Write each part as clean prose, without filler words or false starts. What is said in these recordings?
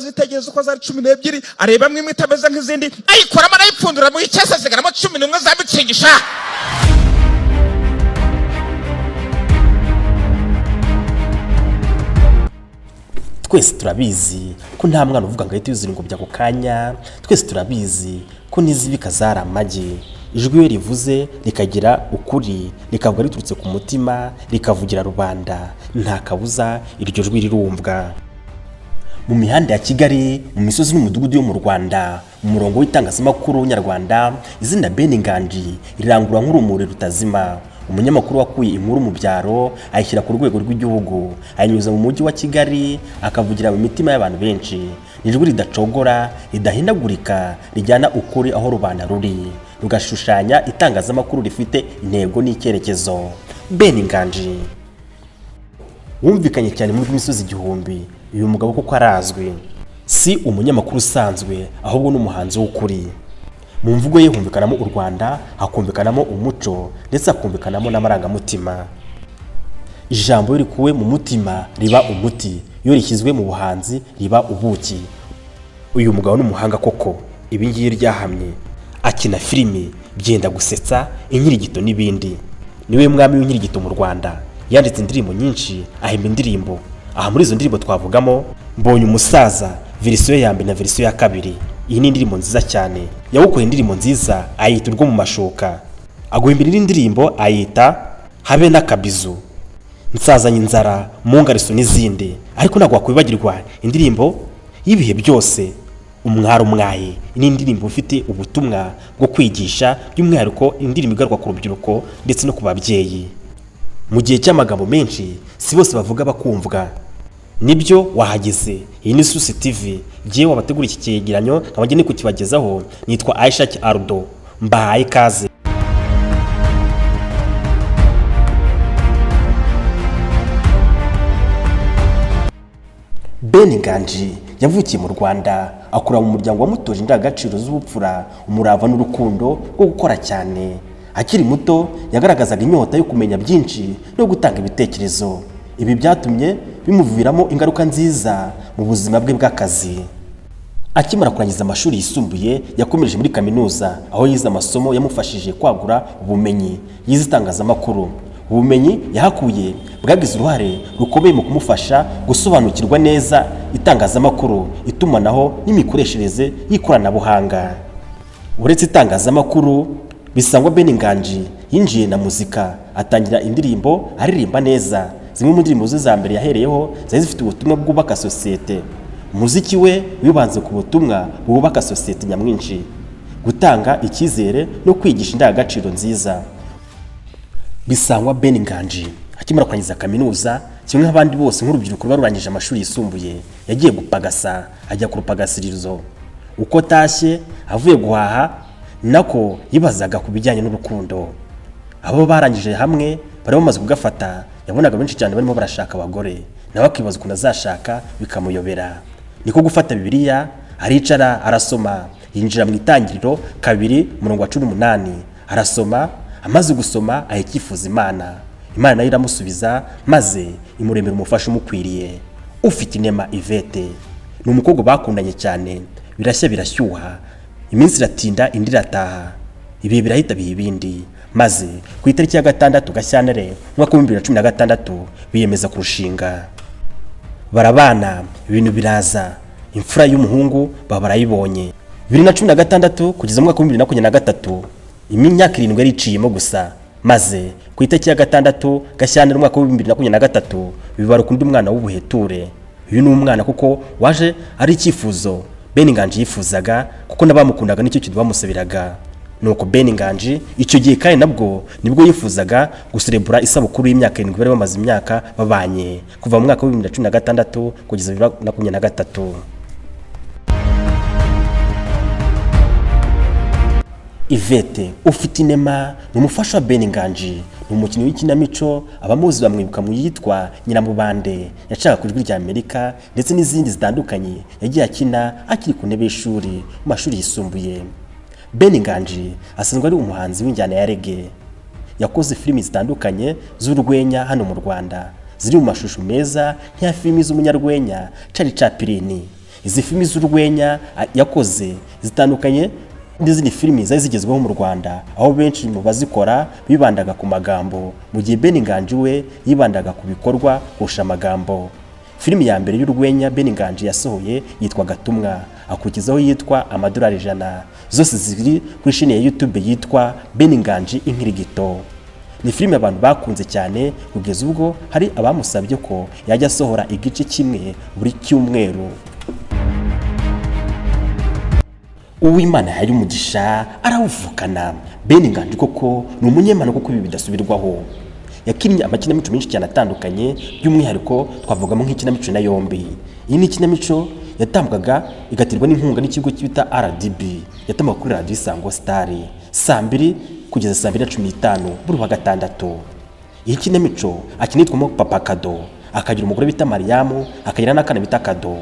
Arazitegereza uko zari 12, arebamo imwe itameze nk'izindi, ayikoramo, arayipfundura mu icyesa, asigaramo 11 za Mützig sha. Twese turabizi ko nta mwana uvuga ngo ahite yuzura ingobyi ako kanya. Twese turabizi ko n'izibika zari amagi. Ijwi iyo rivuze rikagira ukuri, rikavuga riturutse ku mutima, rikavugira rubanda, nta kabuza iryo jwi rirumvwa. Mu mihanda ya Kigali, mu misozi n'umudugudu yo mu Rwanda, mu murongo w'itangazamakuru nyarwanda, izina Ben Nganji rirangurura nk'urumuri rutazima. Umunyamakuru wakuye inkuru mu byaro ayishyira ku rwego rw'igihugu, ayinyuza mu mujyi wa Kigali, akavugira mu mitima y'abantu benshi. Ni ijwi ridacogora, ridahindagurika, rijyana ukuri aho rubanda ruri, rugashushanya itangazamakuru rifite intego n'icyerekezo. Ben Nganji wumvikanye cyane muri misozi igihumbi. Uyu mugabo koko arazwi, si umunyamakuru usanzwe, ahubwo ni umuhanzi w'ukuri. Mu mvugo ye humvikanamo u Rwanda, hakumvikanamo umuco, ndetse hakumvikanamo n'amarangamutima. Ijambo iyo rikuwe mu mutima riba umuti, iyo rishyizwe mu buhanzi riba ubuki. Uyu mugabo ni umuhanga koko, ibi ngibi ryahamye. Akina filimi, byenda gusetsa, inkirigito n'ibindi. Niwe mwami w'inkirigito mu Rwanda. Yanditse indirimbo nyinshi, ahimba indirimbo. Aha muri izo ndirimbo twavugamo Mbonye Umusaza verisiyo ya mbere na verisiyo ya kabiri. Iyi ni indirimbo nziza cyane. Yawukoreye indirimbo nziza ayita Urwo mu Mashuka, aguhimbira indi ndirimbo ayita Habe n'Akabizu, Nsazanye Inzara, Mungariso n'izindi. Ariko ntabwo wakwibagirwa indirimbo y'ibihe byose, Umwari Umwaye. Ni indirimbo ifite ubutumwa bwo kwigisha, by'umwihariko indirimbo igaruka ku rubyiruko ndetse no ku babyeyi. Mu gihe cy'amagambo menshi, si bose bavuga bakumvwa. Nibyo, wahageze. Iyi ni Susi TV. Jyewe wabategura iki cyegeranyo nkaba ngiye kukibagezaho, nitwa Aisha Ardo, mbahaye ikaze. Ben Nganji yavukiye mu Rwanda, akura mu muryango wamutoje indangagaciro z'ubupfura, umurava n'urukundo rwo gukora cyane. Akiri muto yagaragazaga inyota yo kumenya byinshi no gutanga ibitekerezo. Ibi byatumye bimuviramo ingaruka nziza mu buzima bwe bw'akazi. Akimara kurangiza amashuri yisumbuye, yakomereje muri kaminuza, aho yize amasomo yamufashije kwagura ubumenyi. Yize itangazamakuru. Ubumenyi yahakuye bwagize uruhare rukomeye mu kumufasha gusobanukirwa neza itangazamakuru, itumanaho n'imikoreshereze y'ikoranabuhanga. Uretse itangazamakuru, Bisangwa Ben Nganji yinjiye na muzika, atangira indirimbo aririmba neza. Zimwe mu ndirimbo ze za mbere yahereyeho zari zifite ubutumwa bwubaka sosiyete. Umuziki we wibanze ku butumwa bwubaka sosiyete nyamwinshi, gutanga icyizere no kwigisha indangagaciro nziza. Bisangwa Ben Nganji akimara kurangiza kaminuza, kimwe nk'abandi bose nk'urubyiruko ruba rurangije amashuri yisumbuye, yagiye gupagasa, ajya ku rupagasirizo. Uko atashye avuye guhaha, nako yibazaga ku bijyanye n'urukundo. Abo barangije hamwe bari bamaze kugafata, yabonaga benshi cyane barimo barashaka abagore, nawe akibaza ukuntu azashaka bikamuyobera. Niko gufata Bibiliya, aricara arasoma, yinjira mu Itangiriro 2 umurongo wa 18, arasoma. Amaze gusoma aha icyifuzo Imana, Imana nayo iramusubiza, maze imuremera umufasha umukwiriye, Ufite Inema Yvette. Ni umukobwa bakundanye cyane, birashya birashyuha, iminsi iratinda indi irataha, ibihe birahita biha ibindi, maze ku itariki ya 6 Gashyantare umwaka wa 2016 biyemeza kurushinga. Barabana, ibintu biraza, imfura y'umuhungu baba barayibonye. 2016 kugeza mu mwaka wa 2023, imyaka 7 yari iciyemo gusa, maze ku itariki ya 6 Gashyantare umwaka wa 2023 bibaruka undi mwana w'ubuheture. Uyu ni umwana kuko waje ari icyifuzo Ben Nganji yifuzaga, kuko n'abamukundaga nicyo kintu bamusabiraga. Nuko Ben Nganji icyo gihe kandi nabwo nibwo yifuzaga guserebura isabukuru y'imyaka 7 bari bamaze imyaka babanye, kuva mu mwaka wa 2016 kugeza 2023. Yvette Ufite Inema ni umufasha wa Ben Nganji, ni umukinnyi w'ikinamico. Abamuzi bamwibuka mu yitwa Nyiramubande yacaga ku Ijwi rya Amerika, ndetse n'izindi zitandukanye yagiye akina akiri ku ntebe y'ishuri mu mashuri yisumbuye. Ben Nganji asanzwe ari umuhanzi w'injyana ya reggae. Yakoze filimi zitandukanye z'urwenya hano mu Rwanda ziri mu mashusho meza nk'iya filimi z'umunyarwenya Charlie Chaplin. Izi filimi z'urwenya yakoze zitandukanye n'izindi filimi zari zigezweho mu Rwanda, aho benshi mu bazikora bibandaga ku magambo, mu gihe Ben Nganji we yibandaga ku bikorwa kurusha amagambo. Filimi ya mbere y'urwenya Ben Nganji yasohoye yitwa Gatumwa, akurikizaho yitwa Amadolari 100, zose ziri kuri shene ya YouTube yitwa Ben Nganji Inkirigito. Ni filime abantu bakunze cyane kugeza ubwo hari abamusabye ko yajya asohora igice kimwe buri cyumweru. Uwimana yahaye umugisha arawuvukana. Ben Nganji koko ni umunyempano kuko ibi bidasubirwaho. Yakinnye amakinamico menshi cyane atandukanye, by'umwihariko twavugamo nk'ikinamico na Yombi. Iyi ni ikinamico yatambwaga igaterwa n'inkunga n'ikigo cyita RDB, yatambwaga kuri radiyo Isango Star saa 2 kugeza saa 2:15 buri wa gatandatu. Iyi kinamico akina yitwamo Papa Kado, akagira umugore bita Mariamu, akagira n'akana bita Kado.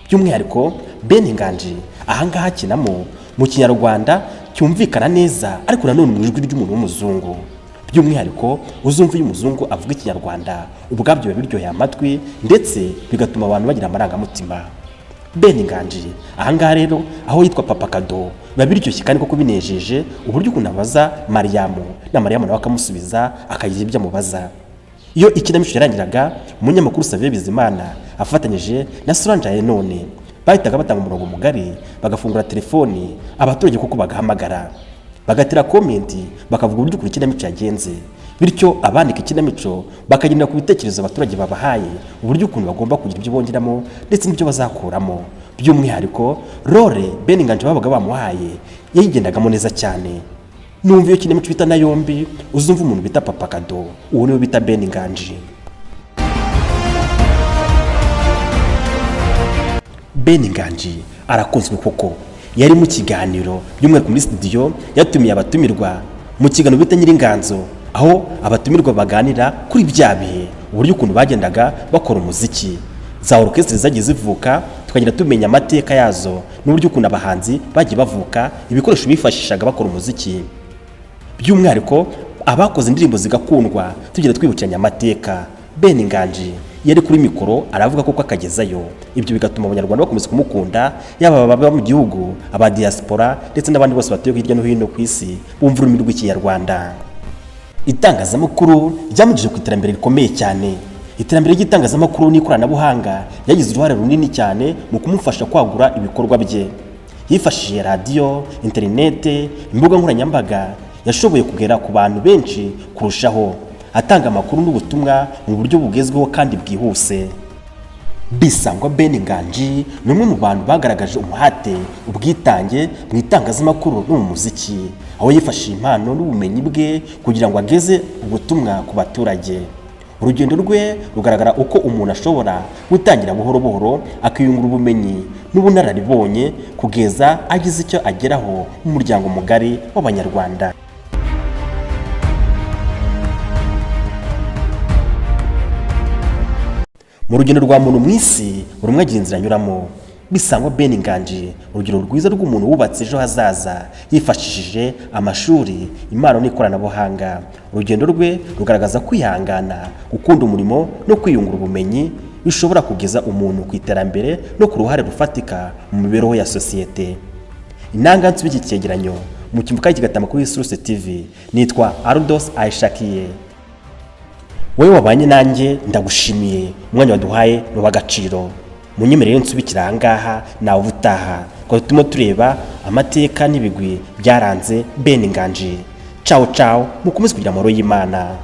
By'umwihariko Ben Nganji ahangaha akinamo mu Kinyarwanda cyumvikana neza, ariko nanone mu ijwi ry'umuntu w'umuzungu. By'umwihariko uzumva iyo umuzungu avuga Ikinyarwanda ubwabyo biba biryoheye amatwi, ndetse bigatuma abantu bagira amarangamutima. Ben Nganji ahangaha rero aho yitwa Papa Kado biba biryoshye kandi koko binejeje, uburyo ukuntu abaza Mariamu na Mariamu nawe akamusubiza akagira ibyo amubaza. Iyo ikinamico yarangiraga, umunyamakuru Xavier Bizimana afatanyije na Solange none bahitaga batanga umurongo mugari, bagafungura telefoni abaturage kuko bagahamagara, bagatera komenti, bakavuga uburyo ukuntu ikinamico yagenze. Bityo abandika ikinamico bakagendera ku bitekerezo abaturage babahaye, uburyo ukuntu bagomba kugira ibyo bongeramo ndetse n'ibyo bazakuramo. By'umwihariko role Ben Nganji babaga bamuhaye yayigendagamo neza cyane. Numva iyo kinamico bita na Yombi, uzumva umuntu bita Papa Kado, uwo niwe bita Ben Nganji. Ben Nganji arakunzwe koko. Yari mu kiganiro by'umwihariko muri studio yatumiye abatumirwa mu kiganiro bita Nyiringanzo, aho abatumirwa baganira kuri bya bihe, uburyo ukuntu bagendaga bakora umuziki, za orchestre zagiye zivuka, tukagenda tumenya amateka yazo n'uburyo ukuntu abahanzi bagiye bavuka, ibikoresho bifashishaga bakora umuziki. By'umwihariko abakoze indirimbo zigakundwa, tugenda twibukiranya amateka. Ben Nganji yari kuri mikoro aravuga koko akagezayo, ibyo bigatuma abanyarwanda bakomeza kumukunda, yaba ababa mu gihugu, aba diaspora ndetse n'abandi bose batuye hirya no hino ku isi bumva ururimi rw'Ikinyarwanda. Itangazamakuru ryamugejeje ku iterambere rikomeye cyane. Iterambere ry'itangazamakuru n'ikoranabuhanga ryagize uruhare runini cyane mu kumufasha kwagura ibikorwa bye. Yifashishije radiyo, interinete, imbuga nkoranyambaga, yashoboye kugera ku bantu benshi kurushaho, atanga amakuru n'ubutumwa mu buryo bugezweho kandi bwihuse. Bisangwa Ben Nganji ni umwe mu bantu bagaragaje umuhate, ubwitange mu itangazamakuru no mu muziki, aho yifashishije impano n'ubumenyi bwe kugira ngo ageze ubutumwa ku baturage. Urugendo rwe rugaragara uko umuntu ashobora gutangira buhoro buhoro, akiyungura ubumenyi n'ubunararibonye kugeza agize icyo ageraho mu muryango mugari w'Abanyarwanda. Mu rugendo rwa muntu mu isi, buri umwe agira inzira anyuramo. Bisangwa Ben Nganji, urugero rwiza rw'umuntu wubatse ejo hazaza yifashishije amashuri, impano n'ikoranabuhanga. Urugendo rwe rugaragaza kwihangana, gukunda umurimo no kwiyungura ubumenyi bishobora kugeza umuntu ku iterambere no ku ruhare rufatika mu mibereho ya sosiyete. Inanga nsubi iki cyegeranyo mu kimvuka kigatama kuri Source TV, nitwa Ardos Aishakiye. Wowe wabanye nanjye ndagushimiye, umwanya waduhaye ni uw'agaciro. Munyemerere nsubikira aha ngaha, nawe ubutaha ngo turimo tureba amateka n'ibigwi byaranze Ben Nganji. Ciao ciao, mukomeze kugira amahoro y'Imana.